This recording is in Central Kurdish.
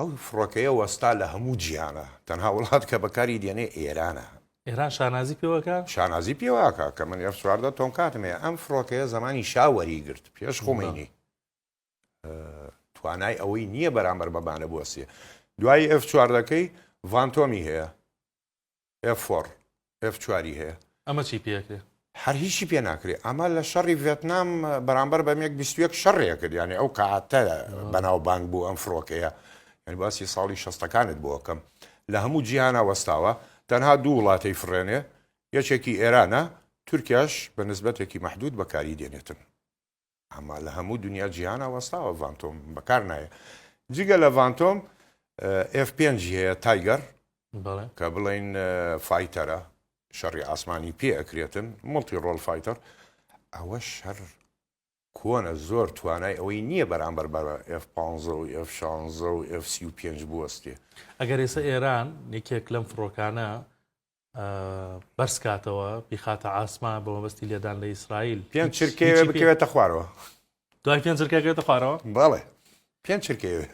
ئەو فڕۆکەیە وەستا لە هەموو جیهانە تەنها وڵات کە بەکاری دێنێ ئێرانە. ئێران شانازی پێوەکا؟ شانازی پێوەکا کە من ئێف 14 تۆمکاتم هەیە ئەم فڕۆکەیە زەمانی شا وەری گرت پێش خومەینی توانای ئەوەی نییە بەرامبەر بەمانە بوەستێ دوای ئێف چواردەکەی ڤانتۆمی هەیە ئێف فۆڕ ئێف چواری هەیە. ئەمە چی پێکرێ؟ هەر هیچی پێ ناکرێ ئەمە لە شەڕی ڤێتنام بەرامبەر بە مێک 21 شەڕێ کرد یعنی ئەو کاتە بەناوبانگ بوو ئەم فڕۆکەیە یعنی باسی ساڵی شەستەکانت بۆ ئەکەم لە هەموو جیهانا وەستاوە تەنها دوو وڵاتەی فڕێنێ یەکێکی ئێرانە تورکیاش بە نسبەتێکی مەحدود بەکاری دێنێتن ئەما لە هەموو دنیا جیهانا وەستاوە ڤانتۆم بەکار نایە جگە لە ڤانتۆم ئێف پێنج هەیە تایگەر کە بڵین fighter ە شەڕی ئاسمانی پێ ئەکرێتن multi-role fighter ئەوە شەر کۆنە زۆر توانای ئەوەی نییە بەرامبەر بە F15 و F16 و F35 بوەستێ. ئەگەر ئێستا ئێران یەکێک لەم فڕۆکانە بەرزکاتەوە بیخاتە ئاسمان بە مەبەستی لێدان لە ئیسرائیل پێنج چرکەیە بکەوێتە خوارەوە دوای پێنج چرکەکەوێتە خوارەوە بەڵێ پێنج چرکەیە.